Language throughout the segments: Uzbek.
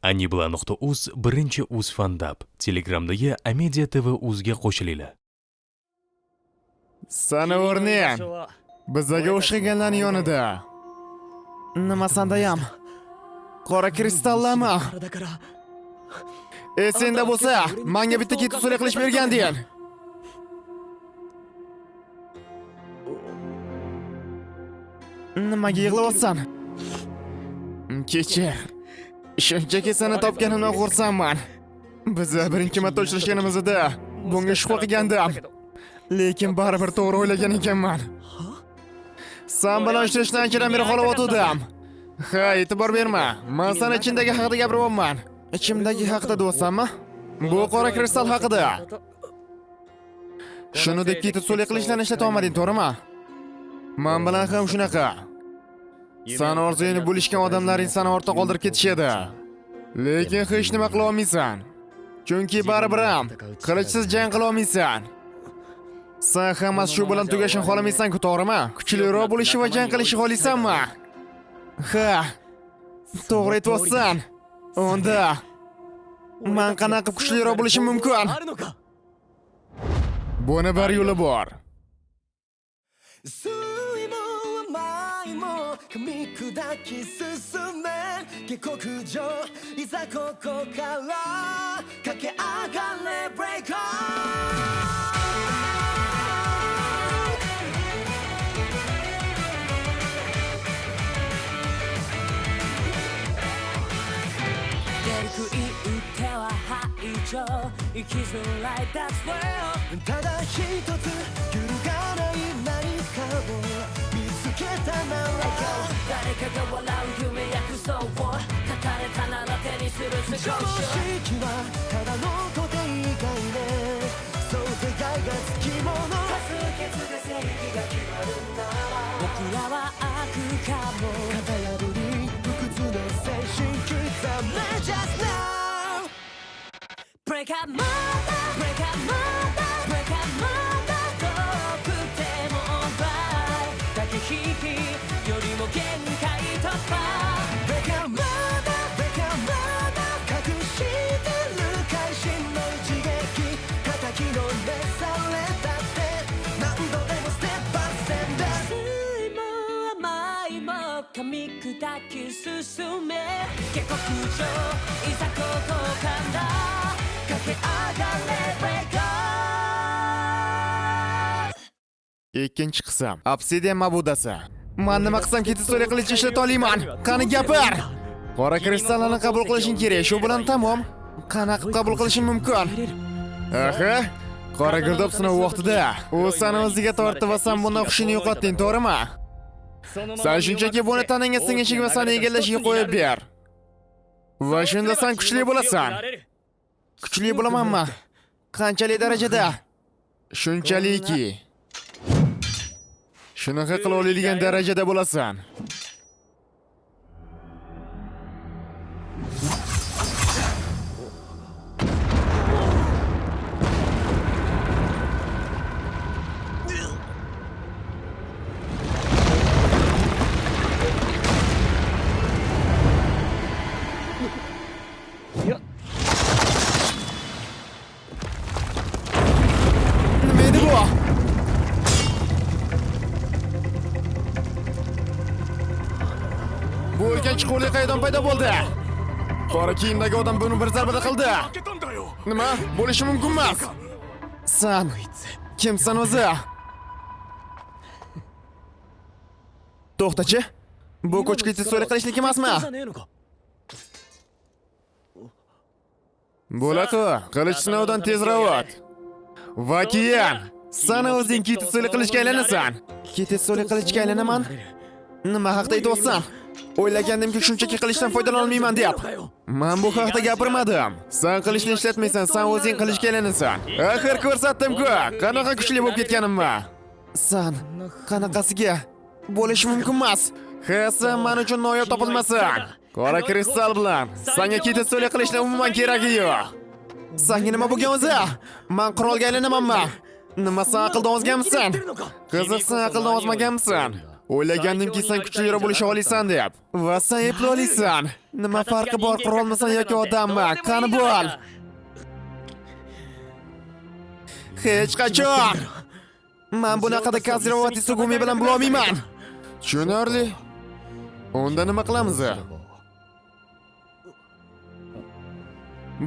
Anibla.uz birinchi uz fandap. Telegramdagi Amedia TV uzga qo'shilinglar. Sani o'rning bizaga o'xshaganlarning yonida. Nima sandayam? Qora kristallami? Esingda bo'lsa, menga bitta keti qilish berganding. Nimaga yig'layapsan? Kechir. Shunchaki seni topganimdan xursandman. Biz birinchi marta uchrashganimizda bunga shubha qilgandim. Lekin baribir to'g'ri o'ylagan ekanman. San bilan uchrashishdan anchadan beri xohlayotgandim. Ha, e'tibor berma. Men sana ichindagi haqida gapiryapman. Ichimdagi haqida deyapsanmi? Bu qora kristal haqida. Shuni deb ketib so'li qilishdan ishlata olmading, to'g'rimi? Men bilan ham shunaqa. San orzuyini bo'lishgan odamlaring seni ortda qoldirib ketishadi. Lekin hech nima qila olmaysan. Chunki baribir ham qilichsiz jang qila olmaysan. Sen hammasi shu bilan tugashini xohlamaysan-ku, to'g'rimi? Kuchliroq bo'lishi va jang qilishni xohlaysanmi? Ha. To'g'ri aytyapsan. Unda men qanaqa qilib kuchliroq bo'lishim mumkin? Buni bir yo'li bor. 酸いも甘いも噛み砕き進め下克上いざここから駆け上がれブレイク出る杭打っては排除生きづらい That's real ただ一つ揺るがない何かを見つけたなら誰かが笑う夢やクソを語れたなら手にする常少識はただの固定概念想定外がつきもの多数決で正義が決まるなら僕らは悪かも型破り不屈の精神刻め Just now Break up また Break up また Break up また遠くても Alright 駆け引きよりも限界突破 Break out まだ Break out まだ隠してる会心の一撃叩きのめされたって何度でもステップアップセンダ酸いも甘いも噛み砕き進め下克上いざここから駆け上がれ Break up Ikkinchi qism. Obsidian ma'budasi. Men nima qilsam keti so'li qilish ishlata olaman. Qani gapir. Qora kristallarni qabul qilishing kerak. Shu bilan tamom. Qanaqa qilib qabul qilishim mumkin? Aha. Qora girdob sinov vaqtida u seni o'ziga tortdi va sen bundan hushini yo'qotding, to'g'rimi? Sen shunchaki buni tanangga singishiga va seni egallashiga qo'yib ber. Va shunda sen kuchli bo'lasan. Kuchli bo'lamanmi? Qanchalik darajada? Shunchalikki shunaqa qila oladigan darajada bo'lasan. Nima edi bu? Bu ulkan chuqurlik qayerdan paydo bo'ldi? Qora kiyimdagi odam buni bir zarbada qildi. Nima? Bo'lishi mumkin emas. San kimsan o'zi? To'xtachi. Bu ko'chki so'li qilishniki emasmi? Bo'ladi, qilich sinovdan tezroq o't. Va keyin san o'zing kiti so'li qilishga aylanasan. Ketesoli qilichga aylanaman? Nima haqida aytyapsan? O'ylagandimki shunchaki qilichdan foydalana olmayman deb. Men bu haqda gapirmadim. Sen qilichni ishlatmaysan, sen o'zing qilichga aylanasan. Axir ko'rsatdim-ku, qanaqa kuchli bo'lib ketganimni. San qanaqasiga bo'lishi mumkin emas. Ha, sen men uchun noyob topilmasan. Qora kristal bilan senga kiti so'li qilishni umuman keragi yo'q. Sanga nima bo'lgan o'zi? Men qurolga aylanamanmi? Nima sen aqldan ozganmisan? Qiziq, sen aqldan ozmaganmisan? O'ylagandimki, sen kuchliroq bo'lisha olasan deb. Va sen eplay olasan. Nima farqi bor, qurolmisan yoki odammi? Qani bo'l. Hech qachon. Men bunaqada konservativ Sugumi bilan bo'lolmayman. Tushunarli. Unda nima qilamiz?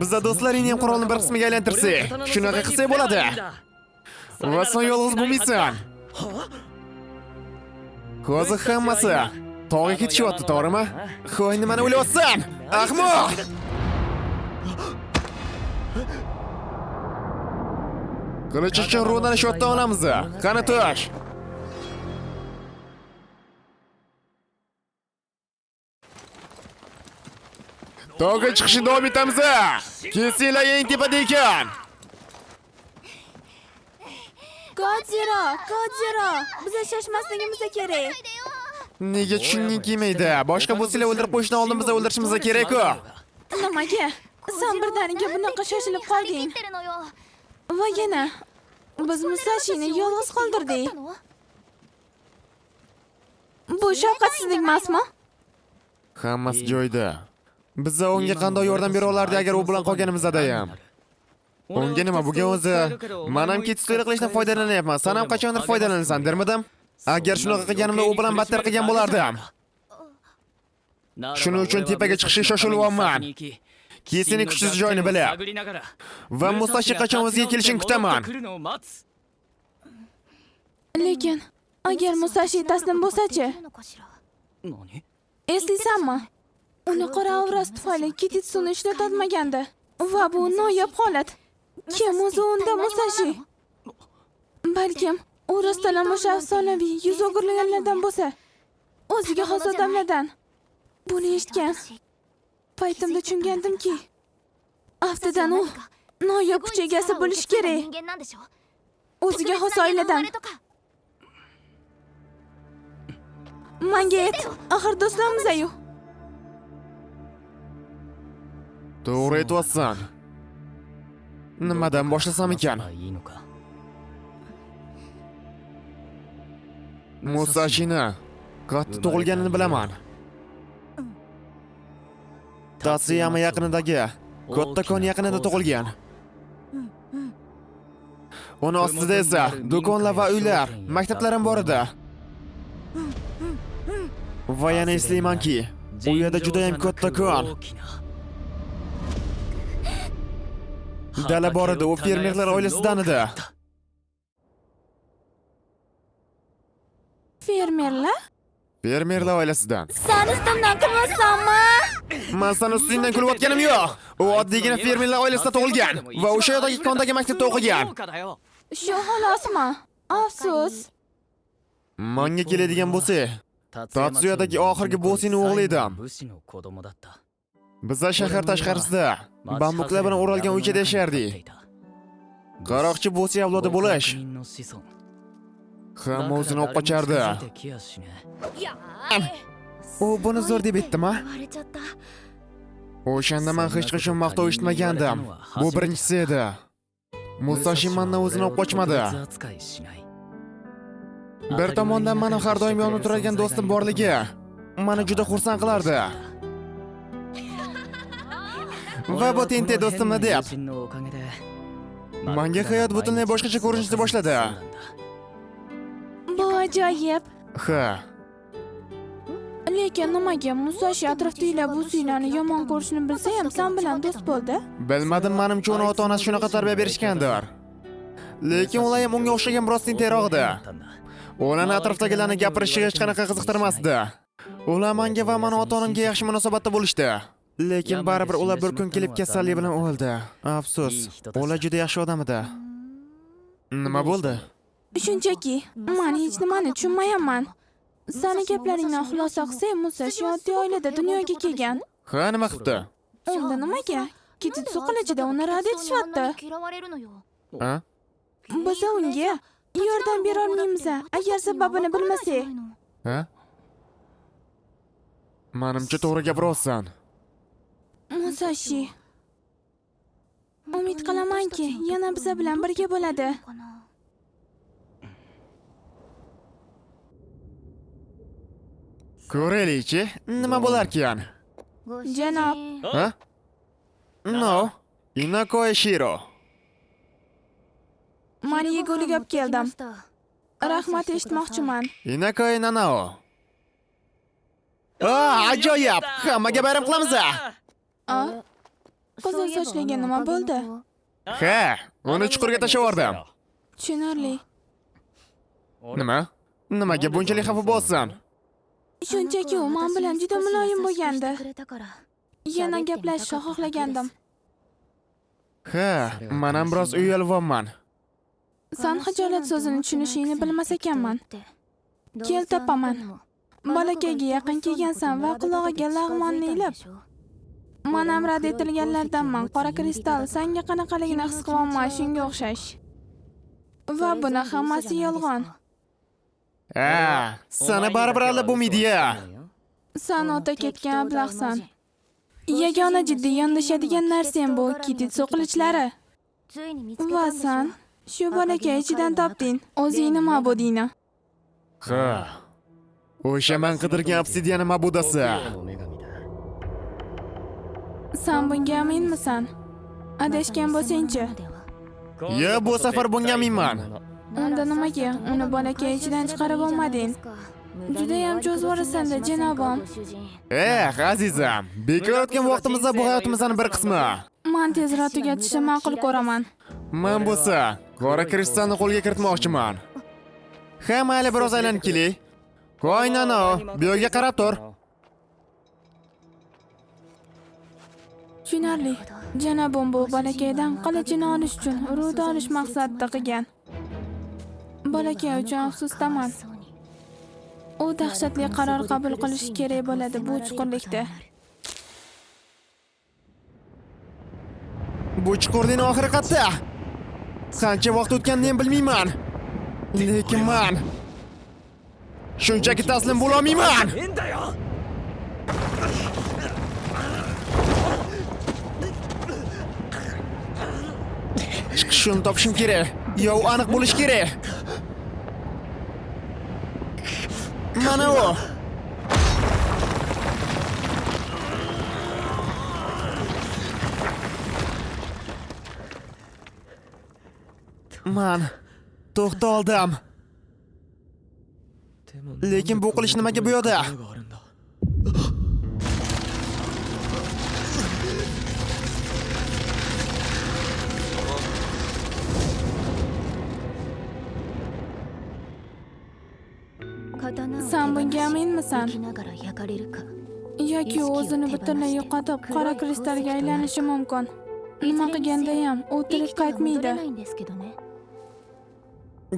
Biza do'stlaringni ham qurolni bir qismiga aylantirsak, shunaqa qilsak bo'ladi. Va sen yolg'iz bo'lmaysan. Hozir hammasi tog'ga ketishyapti, to'g'rimi? Hoy, nimani o'ylayapsan? Ahmoq! Qilich uchun runani shu yerdan olamiz. Qani tush. Tog'ga chiqishni davom etamiz. Kelsanglar eng tepada ekan. Godzilla, Godzilla, biza shoshmasligimiz kerak. Nega tushunging kelmaydi? Boshqa bo'lsalar o'ldirib qo'yishdan oldin biza o'ldirishimiz kerak-ku. Nimaga? Sen birdaniga bunaqa shoshilib qolding. Va yana biz Musashini yolg'iz qoldirdik. Bu shafqatsizlik emasmi? Hammasi joyida. Biza unga qanday yordam bera olardik agar u bilan qolganimizda ham? Unga nima bugun o'zi? Men ham ketishlik qilishdan foydalanyapman. Sen ham qachondir foydalanasan, dermidim? Agar shunaqa qilganimda u bilan battar qilgan bo'lardim. Shuning uchun tepaga chiqishga shoshilyapman. Kesini kuchsiz joyini bilib. Va Musashi qachon o'ziga kelishini kutaman. Lekin agar Musashi taslim bo'lsa-chi? Eslaysanmi? Uni qora avras tufayli Kititsuni ishlatolmagandi. Va bu noyob holat. Kim o'zi unda Musashi? Balkim u rostdan ham o'sha afsonaviy yuz o'girilganlardan bo'lsa, o'ziga xos odamlardan. Buni eshitgan paytimda tushungandimki, aftidan u noyob kuch egasi bo'lishi kerak. O'ziga xos oiladan. Menga ayt, axir do'stlarmiz-ku. To'g'ri aytyapsan. Nimadan boshlasam ekan? Musashini qattiq tug'ilganini bilaman. Tatsuyama yaqinidagi katta kon yaqinida tug'ilgan. Uni ostida esa do'konlar va uylar, maktablar ham bor edi. Va yana eslaymanki, u yerda juda ham katta kon. Dala bor edi, u fermerlar oilasidan edi. Fermerlar? Fermerlar oilasidan. Sen ustimdan kulmasanmi? Men seni ustingdan kulayotganim yo'q. U oddiygina fermerlar oilasida tug'ilgan va o'sha yerdagi kondagi maktabda o'qigan. Shu xolosmi? Afsus. Menga keladigan bo'lsa, Tatsuyadagi oxirgi bo'sining o'g'li edim. Biza shahar tashqarisida bambuklar bilan o'ralgan uychada yashardik. Qaroqchi bo'si avlodi bo'lish hamma o'zini olib qochardi. U buni zo'r deb aytdimi? O'shanda men hech qachon maqtov eshitmagandim. Bu birinchisi edi. Musashi mendan o'zini olib qochmadi. Bir tomondan meni har doim yonimda turadigan do'stim borligi meni juda xursand qilardi. Va bu Tente do'stimni deb. Menga hayot butunlay boshqacha ko'rinishni boshladi. Bu ajoyib. Ha. Lekin nimaga Musashi atrofdagilar bu suylarni yomon ko'rishini bilsa ham sen bilan do'st bo'ldi? Bilmadim, menimcha uni ota-onasi shunaqa tarbiya berishgandir. Lekin ular ham unga o'xshagan biroz tentakroq edi. Ularni atrofdagilarni gapirishiga hech qanaqa qiziqtirmasdi. Ular menga va meni ota-onamga yaxshi munosabatda bo'lishdi. Lekin baribir ular bir kun kelib kasallik bilan o'ldi. Afsus, ular juda yaxshi odam edi. Nima bo'ldi? Shunchaki, men hech nimani tushunmayapman. Seni gaplaringdan xulosa qilsam, Musashi oddiy oilada dunyoga kelgan. Ha, nima qilibdi? Unda nimaga? Kititsu qilichida uni rad etishyapti. Ha? Biz unga yordam bera olmaymiz, agar sababini bilmasak. Ha? Menimcha to'g'ri gapiryapsan. Musashi, umid qilamanki, yana biza bilan birga bo'ladi. Ko'raylikchi, nima bo'larkan? Janob. Ha? No. Inako Shiro. Man yegulik olib keldim. Rahmat eshitmoqchiman. Inako Nanao. Ajoyib! Hammaga bayram qilamiz. A? Qizil sochliga nima bo'ldi? Ha, uni chuqurga tashlab yubordim. Tushunarli. Nima? Nimaga bunchalik xafa bo'lsan? Shunchaki u men bilan juda muloyim bo'lgandi. Yana gaplashishni xohlagandim. Ha, men ham biroz uyalyapman. San xijolat so'zini tushunishingni bilmas ekanman. Kel topaman. Bolakayga yaqin kelgansan va qulog'iga lag'monni ilib. Men ham rad etilganlardanman. Qora kristal sanga qanaqaligini his qilyapman, shunga o'xshash. Va buni hammasi yolg'on. Ha, seni baribir aldab bo'lmaydi-ya. San o'ta ketgan ablahsan. Yagona jiddiy yondashadigan narsang bu Kititsu qilichlari. Va san shu bolakay ichidan topding o'zingni ma'budingni. Ha. O'sha men qidirgan obsidian ma'budasi. San bunga aminmisan? Adashgan bo'lsang-chi? Yo, bu safar bunga aminman. Unda nimaga uni bolakay ichidan chiqarib olmading? Judayam cho'zvorasan-da, janobim. Eh, azizam, bekor o'tgan vaqtimizda bu hayotimizning bir qismi. Men tezroq tugatishni ma'qul ko'raman. Men bo'lsa, qora kristalni qo'lga kiritmoqchiman. Ha, mayli, biroz aylanib kelay. Qo'y, Nano, bu yerga qarab tur. Tushunarli. Janobim bu bolakaydan qilichini olish uchun ruda olish maqsadida qilgan. Bolakay uchun afsusdaman. U dahshatli qaror qabul qilishi kerak bo'ladi bu chuqurlikda. Bu chuqurning oxiri qayerda? Qancha vaqt o'tganini ham bilmayman. Lekin men shunchaki taslim bo'la olmayman. Chiqish yo'lini topishim kerak. Yo, aniq bo'lish kerak. Mana u. Man to'xtaldim. Lekin bu qilich nimaga bu yoqda? San bunga aminmisan? Yoki u o'zini butunlay yo'qotib, qora kristalga aylanishi mumkin. Nima qilganda ham u tirik qaytmaydi.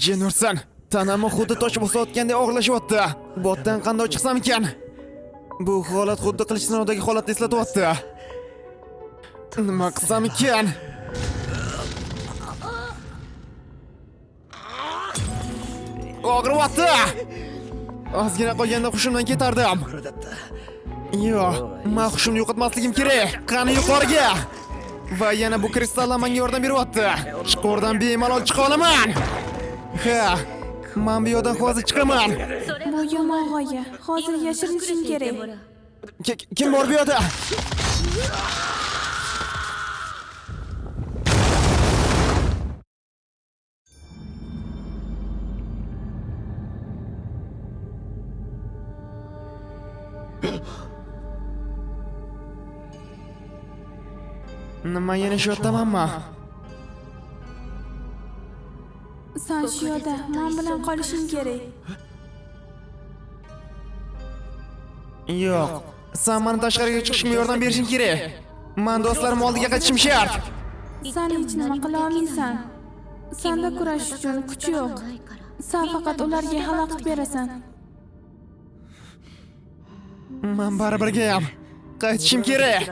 Jenursan, tanamni xuddi tosh bosayotgandek og'irlashyapti. Botdan qanday chiqsam ekan? Bu holat xuddi qilich sinovidagi holatni eslatyapti. Nima qilsam ekan? Og'riyapti. Ozgina qolganda hushimdan ketardim. Yo'q, men hushimni yo'qotmasligim kerak. Qani yuqoriga. Va yana bu kristallar menga yordam beryapti. Chuqurdan bemalol chiqa olaman. Ha, men bu yerdan hozir chiqaman. Bu yomon g'oya. Hozir yashirinishim kerak. Kim bor bu yerda? Nima yana shu yerdamanmi? San shu yerda men bilan qolishing kerak. Yo'q, san meni tashqariga chiqishimga yordam berishing kerak. Men do'stlarim oldiga qaytishim shart. San hech nima qila olmaysan. Senda kurashish uchun kuch yo'q. San faqat ularga xalaqit berasan. Men baribirga ham qaytishim kerak.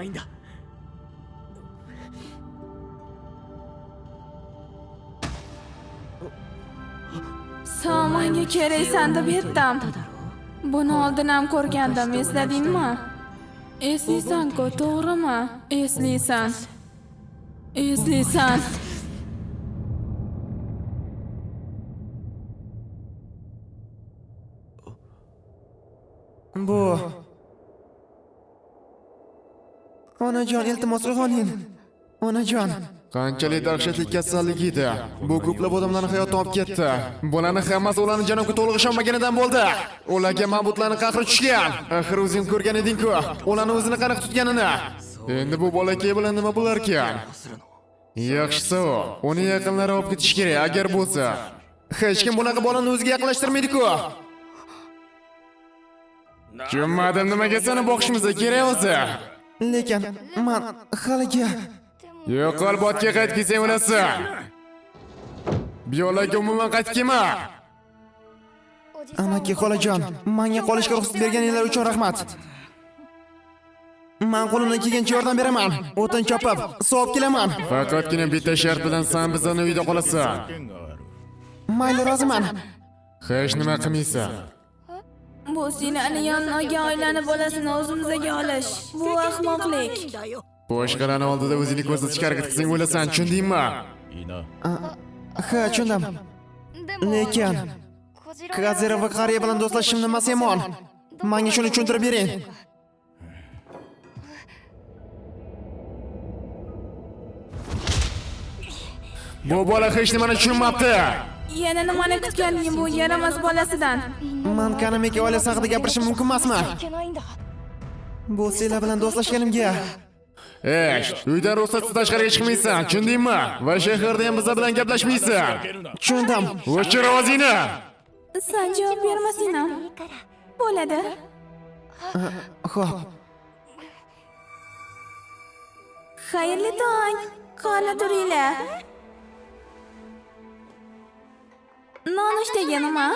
Sen menga keraksan deb aytdim. Buni oldin ham ko'rgandim, esladingmi? Eslaysan-ku, to'g'rimi? Eslaysan. Eslaysan. Bu Onajon, iltimos uyg'oning. Onajon. Qanchalik dahshatli kasallik edi. Bu ko'plab odamlarni hayotini olib ketdi. Bularni hammasi ularni janobga to'liq ishonmaganidan bo'ldi. Ularga ma'budlarning qahri tushgan. Axir o'zing ko'rgan eding-ku, ularni o'zini qanaqa tutganini. Endi bu bolakay bilan nima bo'larkan? Yaxshisi u, uni yaqinlari olib ketish kerak, agar bo'lsa. Hech kim bunaqa bolani o'ziga yaqinlashtirmaydi-ku. Tushunmadim, nimaga seni boqishimiz kerak o'zi? Lekin men haliga Yo'qol, botga qaytib kelsang o'lasan. Biyolaga umuman qaytib kelma. Amaki xolajon, menga qolishga ruxsat berganinglar uchun rahmat. Men qo'limdan kelgancha yordam beraman. O'tin chopib, sovib kelaman. Faqatgina bitta shart bilan sen bizning uyda qolasan. Mayli, roziman. Hech nima qilmaysan. Bu seni yonga oilani bolasini o'zimizga olish. Bu ahmoqlik. Boshqalarni oldida o'zingni ko'rsatishga harakat qilsang o'lasan, tushundingmi? Ha, tushundim. Lekin Kazira va qariya bilan do'stlashishim nimasi yomon? Menga shuni tushuntirib bering. Bu bola hech nimani tushunmabdi. Yana nimani kutganding bu yaramas bolasidan? Man Kanamiki oilasi haqida gapirishim mumkin emasmi? Bu sizlar bilan do'stlashganimga. Ey, uydan ruxsatsiz tashqariga chiqmaysan, tushundingmi? Va shaharda ham bizlar bilan gaplashmaysan. Tushundim. O'chir ovozingni. Sen javob bermasing ham bo'ladi. Xo'p. Xayrli tong. Qani turinglar. Nonushtaga nima?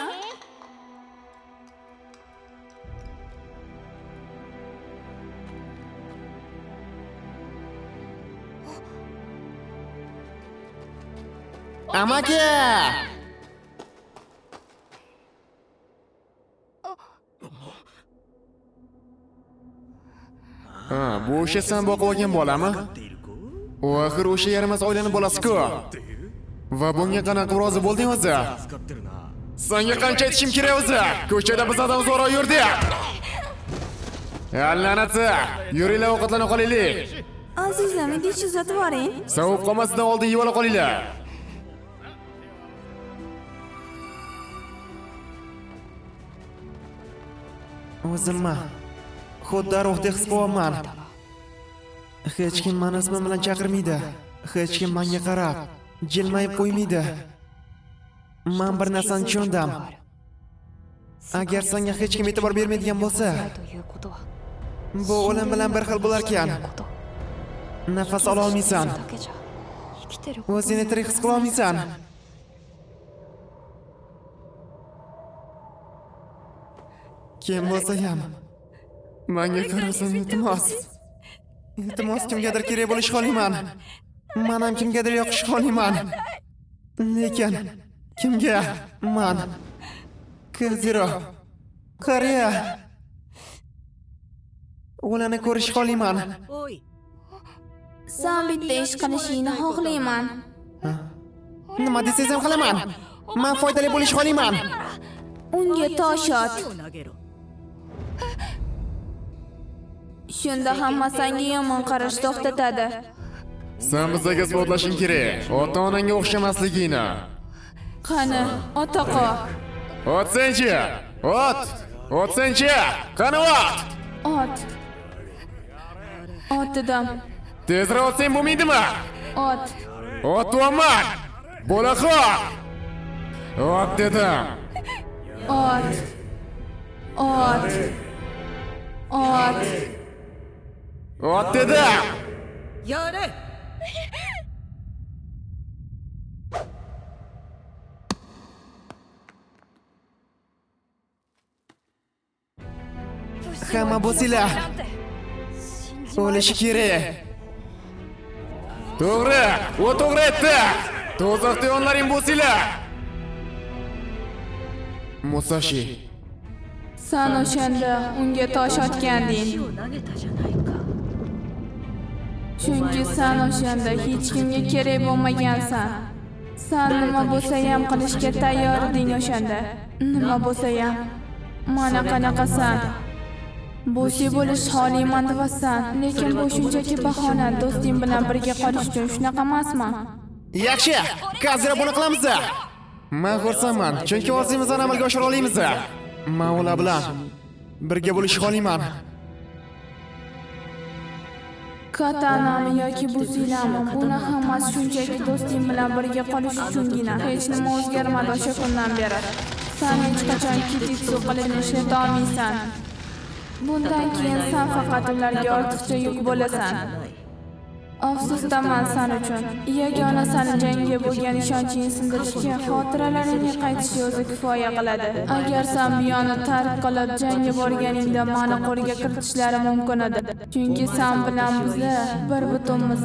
Amaki! Ha, bu o'sha sen boqib olgan bolami? U axir o'sha yaramas oilaning bolasi-ku. Va bunga qanaqa rozi bo'lding o'zi? Senga qancha aytishim kerak o'zi? Ko'chada bizdan uzoqroq yur deya. La'nati! Yuringlar, ovqatlana qolaylik. Azizim, idish uzatib yuboring. Sovib qolmasidan oldin yeb ola qolinglar. O'zimmi xuddi ruhdek his qilyapman. Hech kim meni ismim bilan chaqirmaydi. Hech kim menga qarab jilmayib qo'ymaydi. Men bir narsani tushundim. Agar senga hech kim e'tibor bermaydigan bo'lsa, bu o'lim bilan bir xil bo'larkan. Nafas ola olmaysan. O'zingni tirik his qila olmaysan. Kim bo'lsa ham menga qarasin, iltimos. Iltimos, kimgadir kerak bo'lish xohlayman. Men ham kimgadir yoqish xohlayman. Lekin kimga? Man Kaziro, qariya. Ularni ko'rish xohlayman. Sen bitta ish qilishingni xohlayman. Nima desangiz ham qilaman. Men foydali bo'lish xohlayman. Unga tosh ot. Shunda hamma senga yomon qarash to'xtatadi. Sen bizga isbotlashing kerak, ota-onangga o'xshamasligingni. Qani, otaqo. Otsenchi! Ot! Otsenchi! Qani ot! Ot. Ot dedim. Tezroq otsang bo'lmaydimi? Ot. Ot deyapman! Bo'laqa! Ot dedim. Ot. Ot. Ot. Ot dedim. Hamma bo'lsanglar o'lishi kerak. To'g'ri, u to'g'ri aytdi. Do'zaxda yonlaring bo'lsanglar. Musashi, Sen o'shanda unga tosh otganding. Chunki sen o'shanda hech kimga kerak bo'lmagansan. Sen nima bo'lsa ham qilishga tayyor eding o'shanda. Nima bo'lsa ham. Mana qanaqasan. Bo'si bo'lish xohlayman devasan, lekin bu shunchaki bahona, do'sting bilan birga qolish uchun, shunaqa emasmi? Yaxshi, Kazira, buni qilamiz. Men xursandman, chunki orzuyimizni amalga oshira olamiz. Men ular bilan birga bo'lishni xohlayman. Katanami yoki busilami, buni hammasi shunchaki do'sting bilan birga qolish uchungina. Hech nima o'zgarmadi o'sha kundan beri. San hech qachon Kititsu qilichini ishlata olmaysan. Bundan keyin san faqat ularga ortiqcha yuk bo'lasan. Afsusdaman san uchun. Yagona sani jangga bo'lgan ishonchingni sindirishga xotiralaringga qaytish o'zi kifoya qiladi. Agar san buyoni tark qilib jangga borganingda mani qo'lga kiritishlari mumkin edi. Chunki san bilan biza bir butunmiz.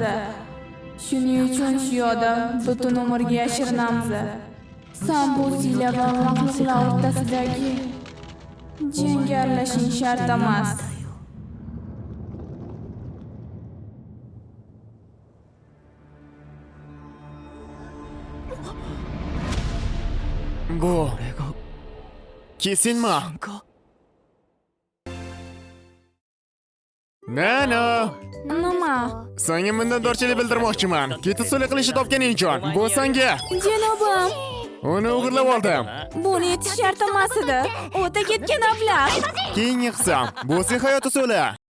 Shuning uchun shu yoqda butun umrga yashirinamiz. San bu siyla va maxluqlar o'rtasidagi jangga aralashishing shart emas. Bu kesinmi? Nano, Nima? senga minnatdorchilik bildirmoqchiman. Kititsuli qilichni topganing uchun. Bu senga. Janobim, Uni o'g'irlab oldim. buni aytish shart emas edi. O'ta ketgan ablah. Keyingi qism. Bu sen hayot usuli.